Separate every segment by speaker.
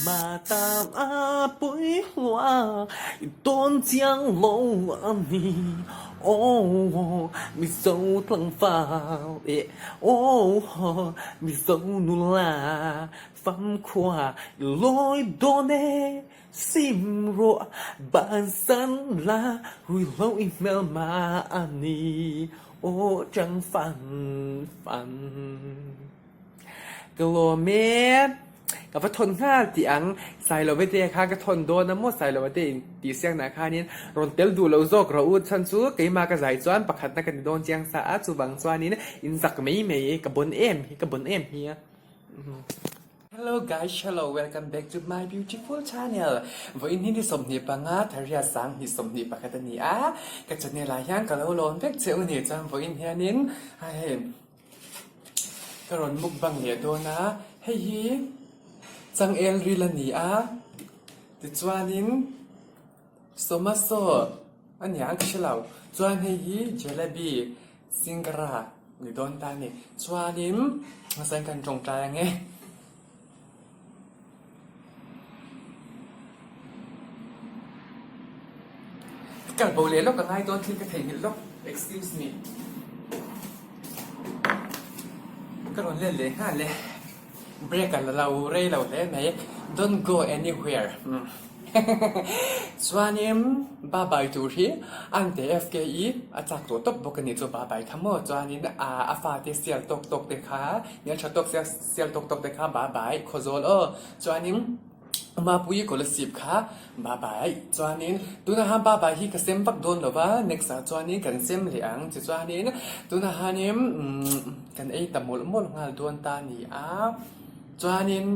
Speaker 1: Ma tan a pui hlua i tawn chiang lo a ni Aw Mizo tlangval e Aw Mizo nula famkhua i lawi dawn e Sim rawh bansan la ruihhlo i hmelma a ni Aw chang fan fan. Ka lawm e. Ka va thawn nghal tih ang. Sailova te khan ka thawn dawn a maw Sailova te in tih siaknah khanin rawn tel duh lo zawk rawh u. Chhan chu keimah ka zai chuan pakhatna ka ni dawn chiang sa a, chuvang chuanin in zak mai mai e, ka bawn em hi, ka bawn em hi a. Hello guys, hello, welcome back to my beautiful channel. Vawiin hi ni 25 thariat sang 21 a ni a, ka channel ah hian ka lo lawn vek che u ni chuan vawiin hianin hei Ka rawn mukbang leh dawn a, hei hi changel ril a ni a, tichuanin somaso a ni ang ka hre lo, chuan hei hi jalebi singara ni dawn ta a ni, chuanin hmasa in kan tawngtai ang e. Ka kalbo leh lawk a ngai dawn thil ka theihnghilh lawk excuse me ka rawn let leh nghal e break a la lo rei lo hle mai don't go anywhere chuanin babai tur hi an te FKE a chak tawh tawp bawk a ni chu babai kha maw chuanin a fate sial tawk tawk te kha hmel tha tawk sia Sial tawk tawk te kha ba bai khawzawl aw. Chuanin Mapuii Kolasib kha ba bai. Chuanin tunah han ba bai hi ka sem vak dawn lo va, next ah chuanin kan sem leh ang che. Chuanin tunah hanin kan ei ta mawlh mawlh nghal dawn ta a ni a. Chuanin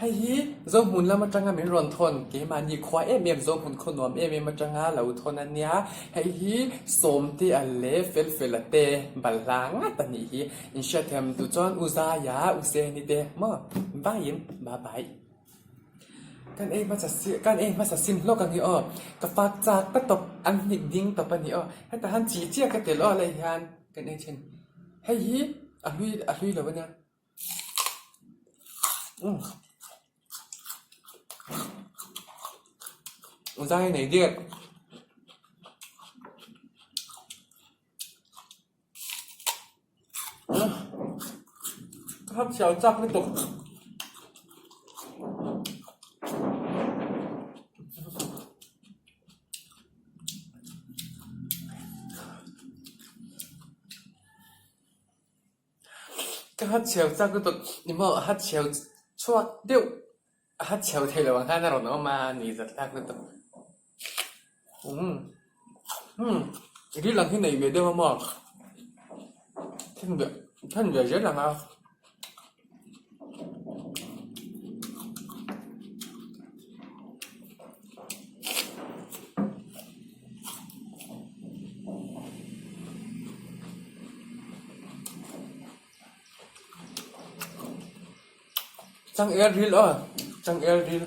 Speaker 1: Hei hi Zohmun lam atanga min rawn thawn, keimahni khua em em Zohmun khaw nuam em em atanga lo thawn a nia. Hei hi Sawmte a leh Felfela te balhla ngat a nih hi. In hriatthiam duh chuan U Zaia, U Seni te maw vaiin bye bye. Kan ei hmasa si kan ei hmasa sim hlawk ang hi aw. Ka fak chak ta tawp an hnik ding tawp a ni aw. Hetah hian chi chiah ka tel aw lei hian kan ei thin. Hei hi a hlui a hlui lo a nia. Zai nei diak. Ka hap chhiau chak lutuk. Ka hat chheu chak lutuk ni maw a hat chheu chhuak deuh a hat chheu thei lo ang khan a rawn awm a ni zat hlak lutuk umm umm ril ang hi nei ve deuh a maw then ve then ve zel ang a. Changel ril aw changel ril.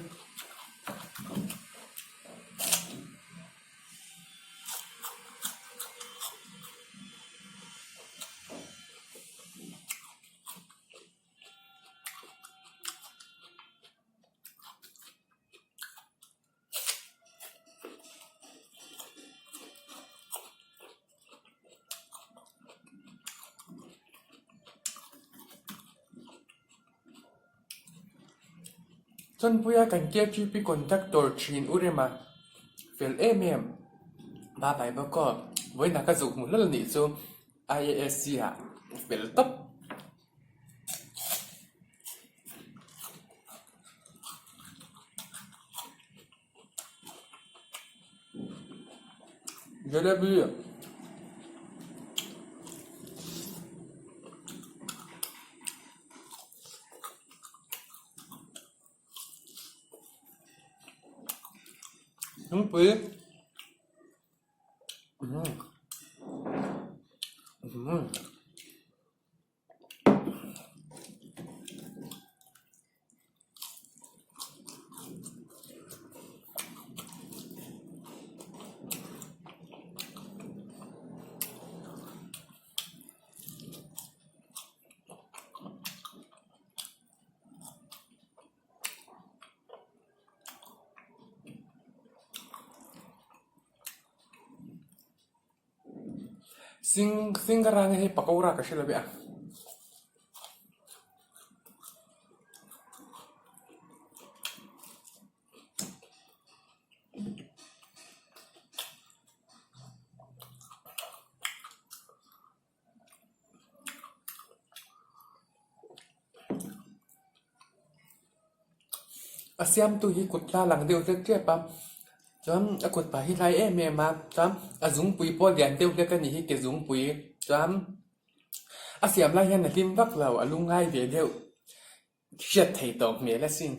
Speaker 1: Chawnpuia kan KTP conductor thin u rema fel em em ba bai bawk aw vawiinah ka zuk hmu hlawlh anih chu IASC ah fel tawp. Jalebi. Thingpui. Sing singara nge hei pakora ka hre lo ve a. A siamtu hi kut thla lang deuh hlek hlek a chuan a kut phah hi hlai em em a chuan a zungpui pawh lian deuh hlek a nih hi ke zungpui chuan a siam lai hian a hlim vak lo a lungngai ve deuh hriat thei tawh hmel asin.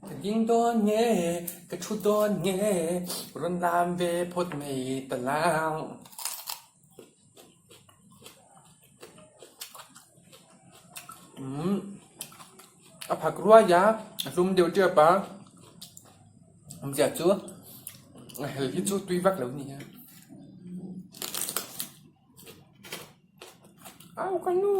Speaker 1: Ka ding dawn nge, ka thu dawn nge, rawn lam ve phawt mai ta lang. Umm a phak ruai a, a hlum deuh tep a, awmzia chu a hel hi chu tui vak lo a ni a. Au ka nu.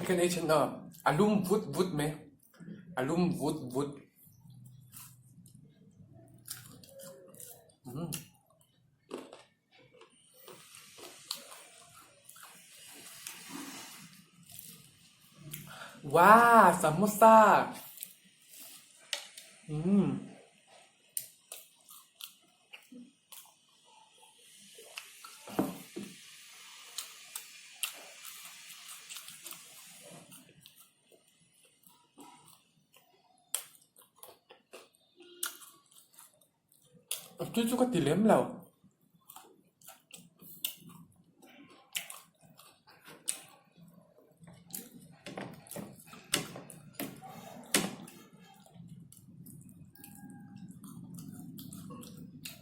Speaker 1: Kan ei thin a, a lum vut vut mai, a lum vut vut. Wow, samosa. Chu chu ka ti lem lo.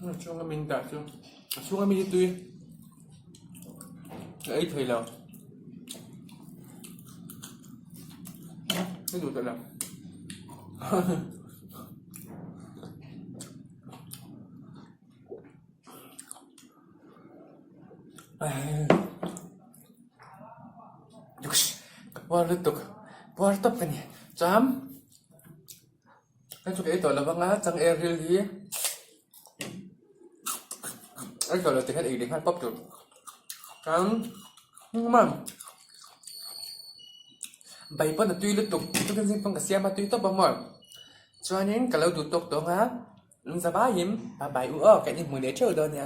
Speaker 1: A chhunga min dah chu a chhunga mi hi tui ka ei thei lo ka duh tawh lo. Ka puar lutuk. Puar tawp ka ni. Chuan hei chu ka ei tawh lo vang a, changel ril hi ei tawh lo tikhian ei leh nghal pawp tur. Chuan bai pawn a tui lutuk, tukin zing pawn ka siam a tui tawp a maw. Chuanin ka lo duh tawk tawng a, in za vaiin bye bye u aw, kan inhmu leh theuh dawn nia.